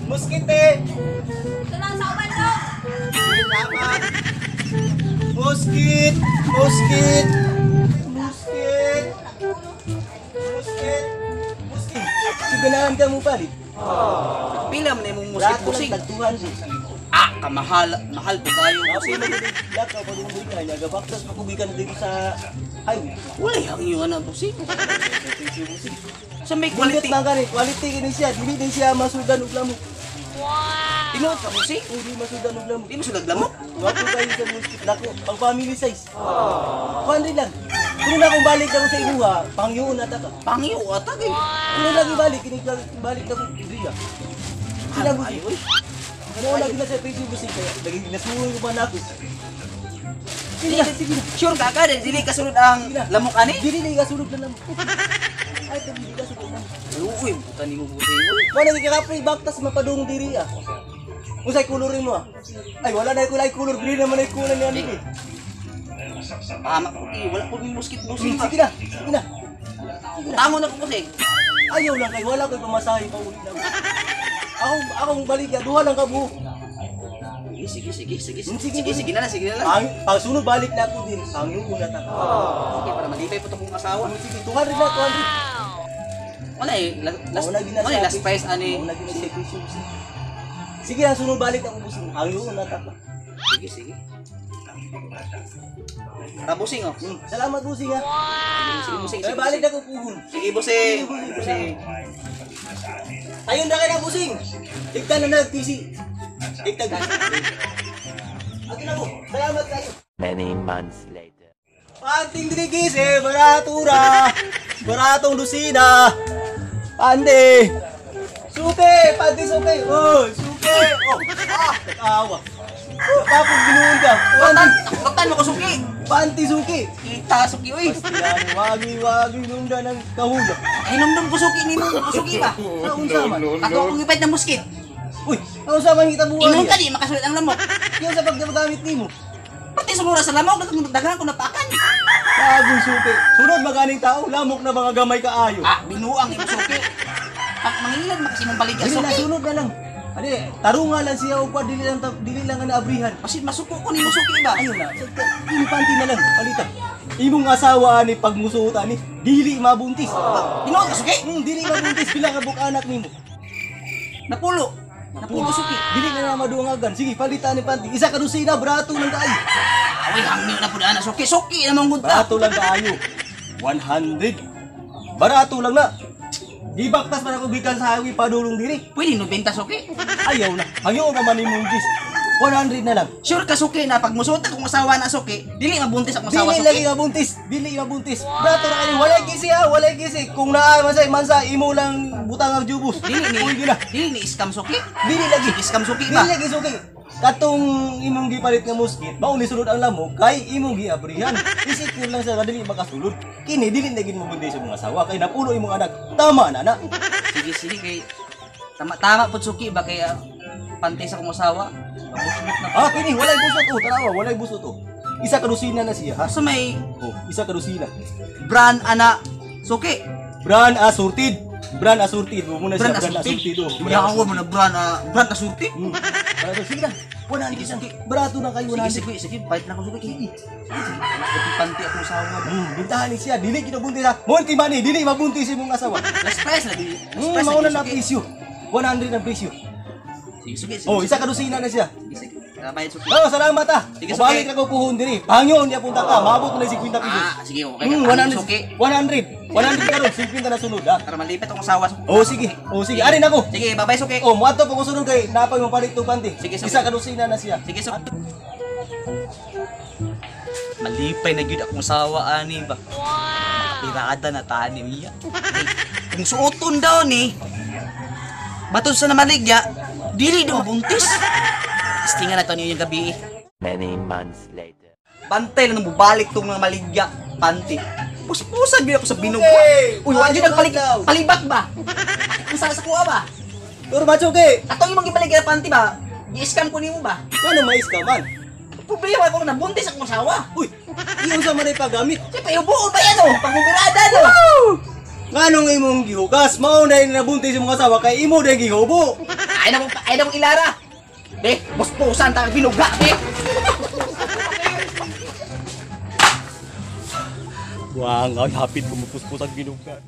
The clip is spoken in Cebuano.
Muskite! Ito lang sa uban dong. Salamat! Muskit! Muskit! Muskit! Muskit! Muskit! Siganahan ka mo palit. Pila man imong musik Lahat ko busing. lang tagtuhan si. Ah, kamahal, mahal po kayo Kasi busing. lakaw pa dong buhay niya, gabaktas pa kubikan dito sa highway. Walay hangyo na busing. Sa may Quality quality. man gani, quality kini siya, dili din siya masudan og lamok. Tinuod ka busing. Hindi masudan og lamok. Di mo sulag lamok. Wapo kayo sa muskit lako, pang family size. 200 lang. Kuno na kung balik ako sa imuha, pangyoon na ta ka. Pangyo ata kay. Kuno lagi balik, kini balik na ko diriya. Sila Ay, busing. uy. Mo lagi na sa PC busing kaya lagi nasuway ko pa na ako. Sige na, sige na. Sure ka ka dili ka sulod ang lamok ani? Dili na ikasulod na lamok. Ay, dili ka sulod na. Uy, buta nimo busing. Uy. Wala nang kakapre baktas mapadung diri ah. Unsay color mo ah? Ay wala na kulay color green naman ay kulay ni ano eh. Tama ko eh, wala ko may muskit busing ba. Sige na, sige na. Tamo na ko busing. Ayaw lang kay wala ko'y pamasahe pa ulit na. Akong akong balik ya duha lang ka buo. Sige, sige, sige, sige. Sige, Sige, sige na lang, sige na lang. Ang pagsunod balik na ako din, ang yung una ta. Okay, para malipay po to kong asawa. Sige, 200 na, 200. Wala eh, last, Mauna gina wala eh, sa last price ani. Mauna gina sa presyo. Sige, ang sunod balik ako busing. Ang yung una ta. Sige, sige. Tara busing oh. Salamat busing ha. Sige, busing, Kaya sige. balik Busing. na ko puhon. Sige, busing. Sige, busing. Ayun na kayo na busing. Igtan na nag-PC. Igtag. Akin na ko. Salamat kayo. Many months later. Panting dirigis eh, baratura. Baratong lusina. Pande. Suke, pante suke. Oh, suke. Oh, ah, nakawa. Tapos binuon ka. Batan, Panty, batan mo ko suki. panty suki. Kita suki oy. Yan, wagi wagi nunda ng kahula. Ay numdum ko suki nimo, ko suki ba? Sa unsa man. Ako akong ipait ng muskit. Uy, ang unsa man kita buwan. Ingon ka di makasulod ang lamok. Yung sa paggamit nimo. Pati sumura sa lamok, daghan ko napakan. Bagong suki. Sunod maganing tao, lamok na mga gamay kaayo. Ah, binuang imo suki. Pag mangilan makasi mong baligya Dili na suki. sunod na lang. Ani, tarunga lang siya og dili lang nga naabrihan. Kasi masuko ko nimo suki ba? Ayun na, infante na lang, palita. Imong asawa ani pagmusuot ani, dili mabuntis. Tinuod ka suki. Dili mabuntis pila ka buk anak nimo. Napulo. Napulo suki. Dili na na madungagan. Sige, palita ni panty. Isa ka dosina, brato lang kaayo. Away hangyo na pud ana suki. Suki na mong gunta. Barato lang kaayo. 100. Barato lang na. Gibaktas man ako gikan sa highway padulong diri. Pwede 90 suki. Ayaw na. Hangyo naman imong gis. 100 na lang. Sure ka suki na pag musuot akong asawa na suki, dili mabuntis akong asawa Dili lagi suki. mabuntis, dili mabuntis. Brato na kayo, walay gisi ha, walay gisi. Kung naa man sa mansa imo lang butang ang jubos. Dili ni Uy, gina. dili ni scam suki. Dili lagi. Scam suki Dili ba? lagi suki. Katong imong gipalit nga muskit, mao ni sulod ang lamok kay imong giabrihan. Isikir lang sa dili makasulod. Kini dili na gid mo buntis sa mga asawa kay napulo imong anak. Tama na na. Sige sige kay tama tama pud suki ba kay pantay sa akong asawa. Mabusot na Ah, kini walay busot oh, tanawa, walay busot oh. Isa ka dosina na siya ha. Sa may Oh, isa ka dosina. brand ana suki. Brand assorted. Brand assorted. Mo muna siya Brand brand assorted. assorted oh. Yawa mo na brand brand assorted. Barato, sige na. 100 lang. Barato na kayo, Sige 100. sige sige bite na ko suki. Sige sige. Mas panty akong asawa. Bintahan ni siya, dili kinabuntis ha. Monty money, dili mabuntis imong asawa. Last price lagi. Last price Mauna lagi, na suki. presyo. 100 ang presyo. Sige sige sige. Oh, isa ka dosina na siya. Sige sige. Bayad suki. Oh, salamat ah. Sige, suki. Balik na ko puhon diri. Pangyon niya punta ka, maabot na yung 50 pesos. Ah, sige okay. 100. Suki. 100. 100 karon, 50 na sunod ha. Para malipit akong asawa. Oh, sige. Oh, sige. Arin ako. Sige, bye-bye suki. Oh, muadto pa ko sunod kay napay mo palit tong panty. Sige, sige. Isa ka dosina na siya. Sige, suki. Malipay na gyud akong asawa ani ba. Makapirada na tani niya. Kung suoton daw ni, baton sa namaligya, dili daw buntis. Istingan na to niyo yung gabi. Many months later. Bantay lang bubalik tong mga maligya, panty. Puspusan gyud ako sa binog. Okay. Uy, wa gyud ang palig Adlaw. palibak ba? Ang sa kuha ba? Turo machoke. Atong imong gibaligya panty ba? Gi-scam ko nimo ba? Ano mais ka man? Problema ko nabuntis akong asawa. Uy, iyon sa manay paggamit. Siyempre, hubuon ba yan o? Pagmubirada no? Nganong imong gihugas, mao na yung nabuntis imong asawa kay imo na gihubo. Ay na mong ilara. Be, puspusan ta binuga, be. Buang, ay hapit ko mapuspos ang binuga.